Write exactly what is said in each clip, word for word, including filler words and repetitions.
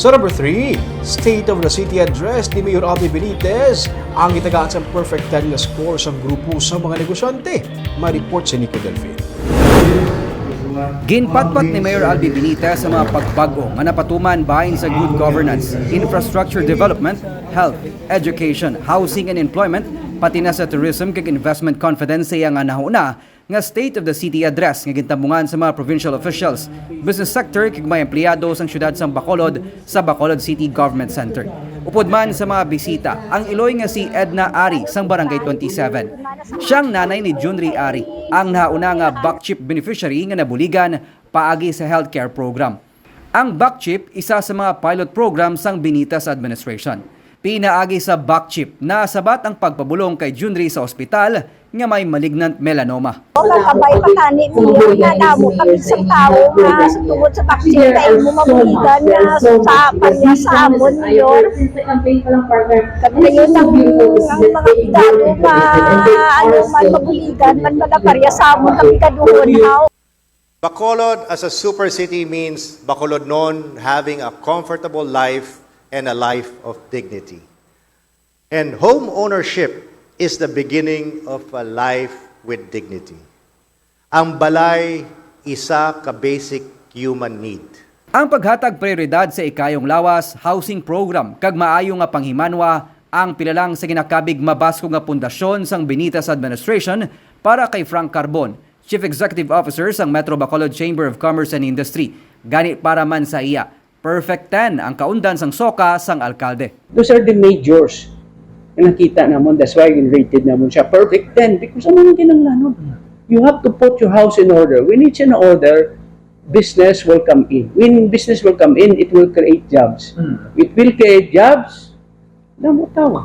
Sa number three, State of the City Address ni Mayor Albee Benitez ang gitagaan sang perfect ten nga score sang grupo sa mga negosyante. May report si Nico Delfin. Ginpatpat ni Mayor Albee Benitez ang mga pagbag-o nga napatuman bahin sa good governance, infrastructure development, health, education, housing and employment, pati na sa tourism kag investment confidence sa iya nga nahuna nga State of the City Address nga gintambungan sa mga provincial officials, business sector kag mga empleyado sang siyudad sang Bacolod sa Bacolod City Government Center. Upod man sa mga bisita, ang iloy nga si Edna Ari sang Barangay twenty-seven. Siyang nanay ni Junri Ari, ang nahauna nga BACCHIP beneficiary nga nabuligan paagi sa healthcare program. Ang BACCHIP isa sa mga pilot program sang Benitez administration. Pinaagi sa BACCHIP, nasabat ang pagpabulong kay Junri sa ospital nga may malignant melanoma. Kabay pa tani niya nga damo kami sa tawo nga sa tungod sa vaccine kay mo mabuligan nga sa parya sa amon, Mayor. Kami ngayon ang, ang mga pigado nga ano man mabuligan man malaparya sa amon kami kaduhon haw. Bacolod as a super city means Bacolodnon having a comfortable life and a life of dignity. And home ownership is the beginning of a life with dignity. Ang balay isa ka basic human need. Ang paghatag prioridad sa ikayong lawas, housing program, kag maayo nga panghimanwa ang pila lang sa ginakabig mabaskog nga pundasyon sang Benitez administration para kay Frank Carbon, Chief Executive Officer sang Metro Bacolod Chamber of Commerce and Industry. Gani para man sa iya, perfect ten ang kaundan sang SOCA sang alkalde. Those are the majors na nakita namon. That's why rated namon siya perfect ten because ano ang kinahanglanon? You have to put your house in order. When it's in order, business will come in. When business will come in, it will create jobs. It will create jobs na mo tawa.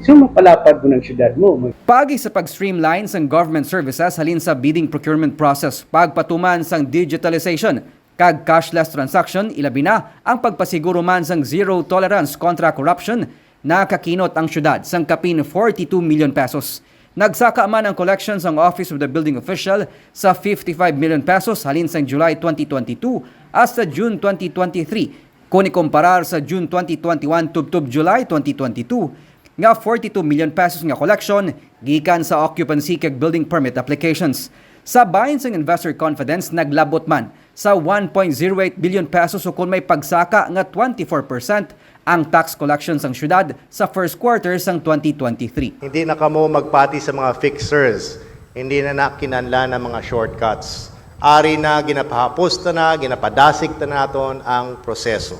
So mapalapad mo ng syudad mo. Paagi sa pag-streamline sang government services halin sa bidding procurement process, pagpatuman sang digitalization kag cashless transaction, ilabi na ang pagpasiguro man sang zero tolerance kontra corruption, nakakinot ang syudad sang kapin forty-two million pesos. Nagsaka man ang collection sang Office of the Building Official sa fifty-five million pesos halin sang July twenty twenty-two hasta June twenty twenty-three, kon ikumparar sa June twenty twenty-one tubtob July twenty twenty-two nga forty-two million pesos nga collection gikan sa occupancy kag building permit applications. Sa bahin sang investor confidence, naglabot man sa one point zero eight billion pesos ukon may pagsaka nga twenty-four percent ang tax collection sang syudad sa first quarter sang twenty twenty-three. Hindi na kamo magpati sa mga fixers. Hindi na na kinahanglan ang mga shortcuts. Ari na, ginapahapos ta na, ginapadasig ta naton ang proseso.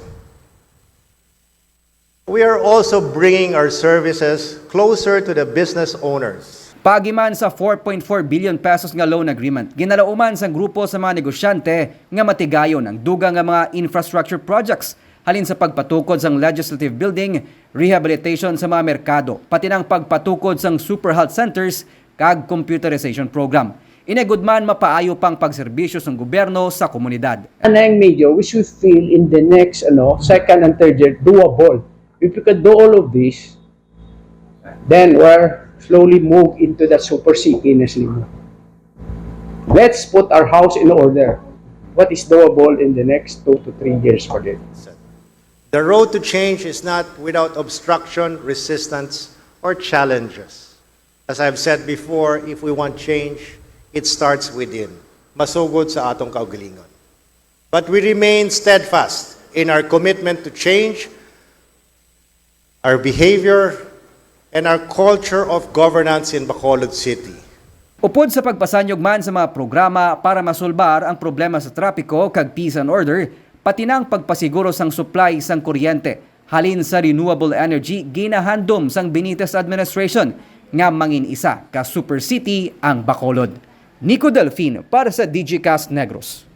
We are also bringing our services closer to the business owners. Paagi man sa four point four billion pesos nga loan agreement, ginalauman sang grupo sa mga negosyante nga matigayon ang dugang nga mga infrastructure projects, halin sa pagpatukod sang legislative building, rehabilitation sa mga merkado, pati na ang pagpatukod sang super health centers kag computerization program. Ini gud man mapaayo pang pagserbisyo sang gobyerno sa komunidad. Anang major, we should feel in the next ano, second and third year doable. If we could do all of this, then we're slowly move into the super city na sila. Let's put our house in order. What is doable in the next two to three years for them? The road to change is not without obstruction, resistance, or challenges. As I've said before, if we want change, it starts within. Masugod sa atong kaugalingon. But we remain steadfast in our commitment to change our behavior and our culture of governance in Bacolod City. Upod sa pagpasanyog man sa mga programa para masulbar ang problema sa trapiko kag peace and order, pati na ang pagpasiguro sang supply sang kuryente halin sa renewable energy ginahandom sang Benitez administration nga mangin isa ka super city ang Bacolod. Nico Delfin para sa Digicast Negros.